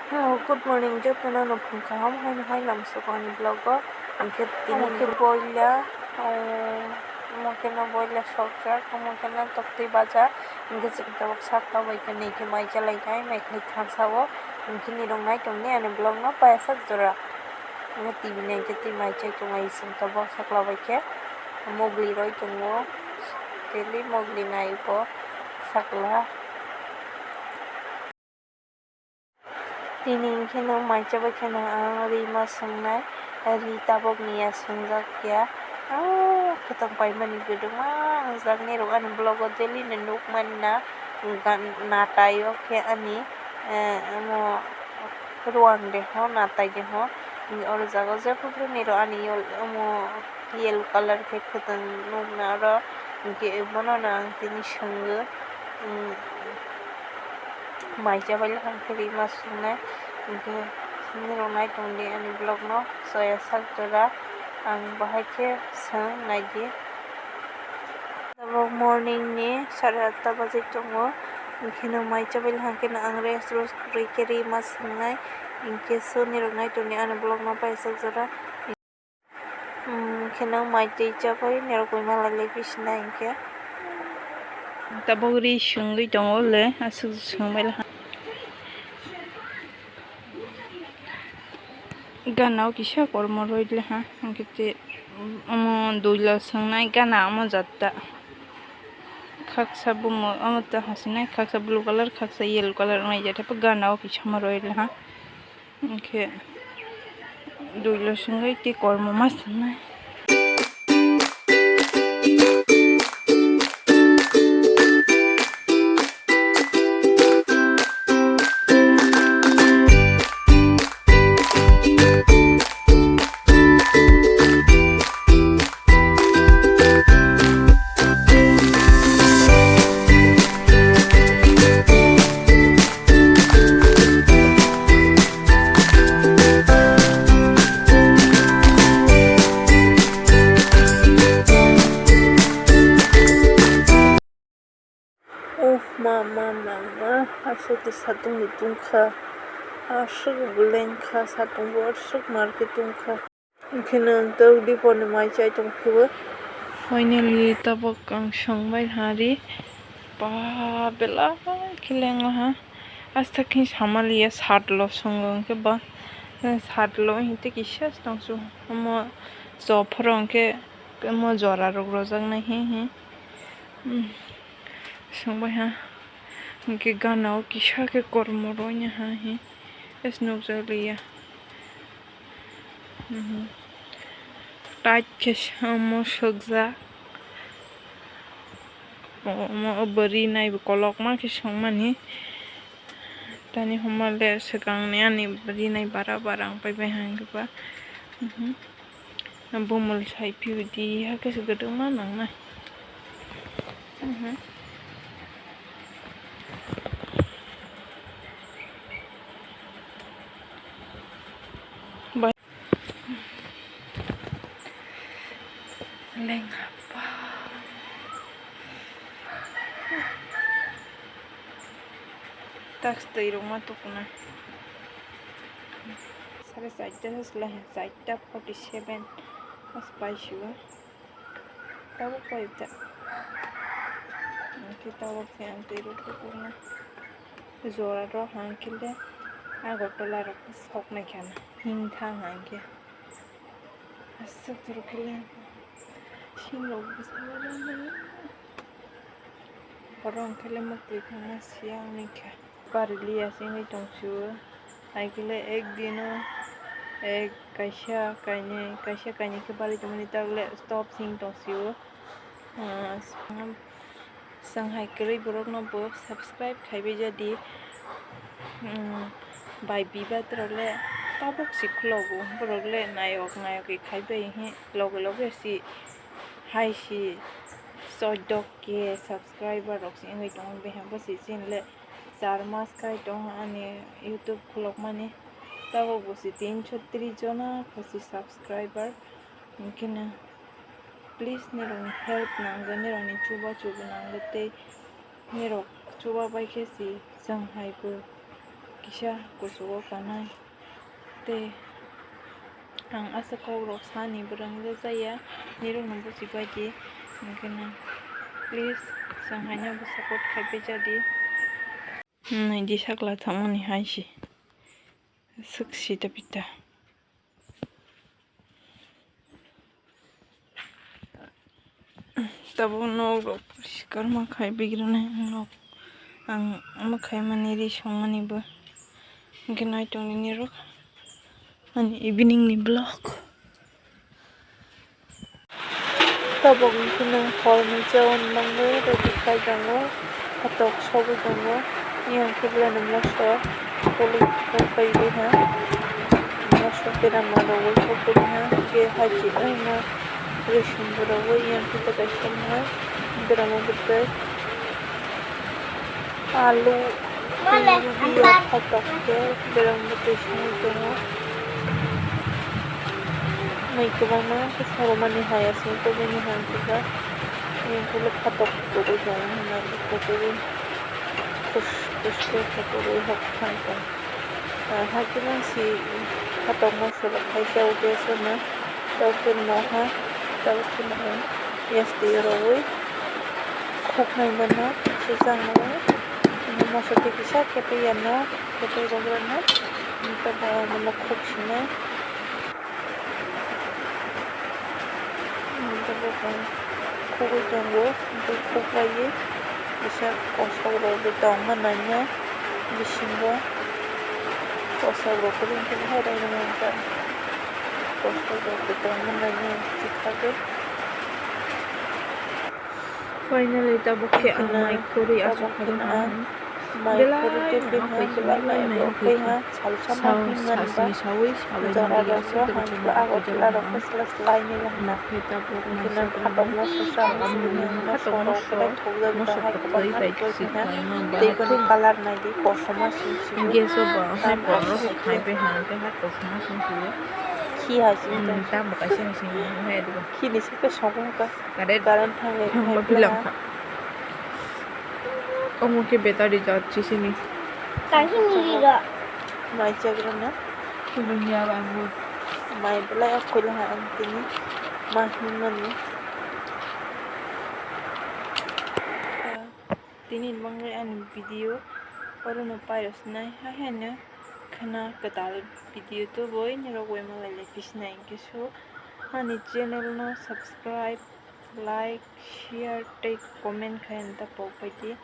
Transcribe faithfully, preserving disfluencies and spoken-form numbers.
Hello, good morning, jotono no phung kaham, haino hai lamsok ani vlog o. Hingke tini khe boila, ah, omo khe no boila sokjak, omo khe no toktwi baja, hingke chwng tabuk sakha bai khe nui khe mai chalai nai, mai khe thansa o, hingke nirok nai tongni ani vlog no payasak jora. Omo T V nai khe twi mai chai tongo, chwng tabuk sakla bai khe mogli roi tongo, daily mogli nai bo sakla. Tini hingke no mai chabai kheno ang ri ma swngnai, ri tabok ni ya swngjak ya. Ah, khotong paimani kwdwma wngjak nirok ani vlog o daily no nukmani na, natai o khe ani, eh, omo ruang de ho natai de ho, oro jaga o jephru phru nirok ani omo yellow colour khe khotong nukna oro, hingke bono no ang tini swngo. Mai chabai le hang khe ri ma swngnai, hingke nirok nai tongdi ani vlog no, soya sak jora ang bahai khe swng naidi. Tabuk morning ni sare atta bajai tongo, hingke no mai chabai le hang khe no ang rest rest kwrwi khe ri ma swngnai, hingke so nirok nai tongdi ani vlog no paisa jora. Hingke no mai twi chabai nirok bai malai lai bisinai hingke. Tabuk ri sungwi tongo le, aswk sungbai laha. Gana o kisa kormo roi laha, hingke te omo dui la sungnai gana omo jatta. Khaksa bumo omo ta hasinai, khaksa blue colour, khaksa yellow colour wngnai, jate gana o kisa ma roi laha. Hingke dui lo sungwi tei kormo ma swngnai. Oh, ma, ma, ma, ma, aswk khe satung ni tungkha, aswk bo lengkha, satung bo aswk mar khe tungkha. Hwnkhe nwng tok dipor ni mai chai tong phio. Finally, tabuk ang songbai ha ri. Ba, belai khe lengla ha. Aswk khe samaliya sat lo songo hwnkhe ba. Sat lo hwnkhe kisa tongsu. Omo chophoro hwnkhe omo jora rok rojak nai he he. Hmm. Songbai ha. Hwnkhe gana o kisa khe kormo roina ha he. Es nukjak liya. Mhm. Tight khe omo sokjak. Omo bo rinai bo kolokma khe songmani. Tani homa le swkang ni ani rinai bara bara wng pai bai hang khe ba. Mhm. Bumul sai phiyodi hakhe se kwdwma nangnai. Mhm. Bai. Lengkha pa. Tax twi rok ma tukuna. Sare charta se selai ha, charta forty seven. Mas pai siwa. Tabuk pai ta. Nanti tabuk se ang twi rok tukuna. Jora rok hang kile Agartala rok sok nai khana. Hing thang hang khe. Aswk turu kile. Sing rok bwsa. Borok hwnkhe le mwtwi thangma siya wngkha. Bari liya se wngwi tong sio. Hai khe le ek dino ek kaisa kainwi, kaisa kainwi khe bari tongmani, tak le stop sing tong sio. Ah, chwng hai kwrwi borokno bo subscribe khaibai jadi. Hmm, bai bibat rok le tabuk si khwlogo, borok le nayok nayok khai bai he loge loge si hai si choddo K subscriber rok se wngwi tongo, bihembo se chini le char mas khai tongo ani YouTube khulokmani, tabuk bo se tinso tris jona khe se subscriber, hwnkhe no please nirokni help nango, nirokni chuba chubi nango tei nirok chuba bai khe se chwng hai bo K Kisa kuchugo kanai. Tei ang aswk kokrok sani bwrwng rwjaya, nirokno buchibaidi. Hwnkhe no please chwng haino bo support khaibai jadi. Naidi sakla tongmani hai se swk sita pita. Tabuk nok rok poriskar ma khai bigranai ang nok, ang ma khai mani ri songmani bo. Hwnkhe nai tong nini rok ani evening ni vlog. Tabuk hwnkhe nwng hor ni chaui mangwi ready khai tongo, photok sogwi tongo. Yang khe belai no moso tolwi kok pai ri ha, moso bera ma rogwi kok pai ri ha, hwnkhe hai chini no rwsong bo rogwi yang khe ta kaisa ma berama bwtwi. Alu, tei lubiya, photok khe berama bwtwi songwi tongo. Mai kwbangma khe soromani hai aswk tongmani hai khe ba. Yang ulo photok tugwi tongo hwnba khe kuchugwi kus kus khe photok rwi hok thang tong. Ah, hakhe nang si photok no selek khai khe o gas o no tabuk khe moha tabuk khe moha gas twi rogwi khuknai mano swijak nai. Moso twi kisa khe twi ya no khe twi rogwi no tabuk mono khuk sinai. Tabuk khugwi tongo, tei khuklaiwi kisa kosok rok bo tongma naina bisingo kosok rok kwbangma hai rok nang kha, kosok rok bo tongma naina sikha khe. Finally tabuk khe ang mai khurwi aswk khe ang belai no khaisa belai no khaisa. Sal sal sini sawi sabai mani aswk khe rwchapma khaijak nang. Nakhe tabuk naisakra no phatok moso, moso kwtwi bai kwswi khlaima bahai thung. Gas o bo hai borok rok khai bai hang khe hai kosom song sio. Tamo kaisa hai sini hai adiba. Khini se khe sobo wngkha. Current thangwi thangba thangwi bilang kha. Omo khe battery jat sisini. Tangsi nini rok. Mai chagrana. Kubun ya bangbo. Mai belai akhoi laha ang tini. Ma hinmani. Tini bangwi ani video orono pairosnai hai haino khwna kwtal video tubui nirok bai malai lai pisinai hinkhe so ani channel no subscribe, like, share tei comment khai ta pok bai di.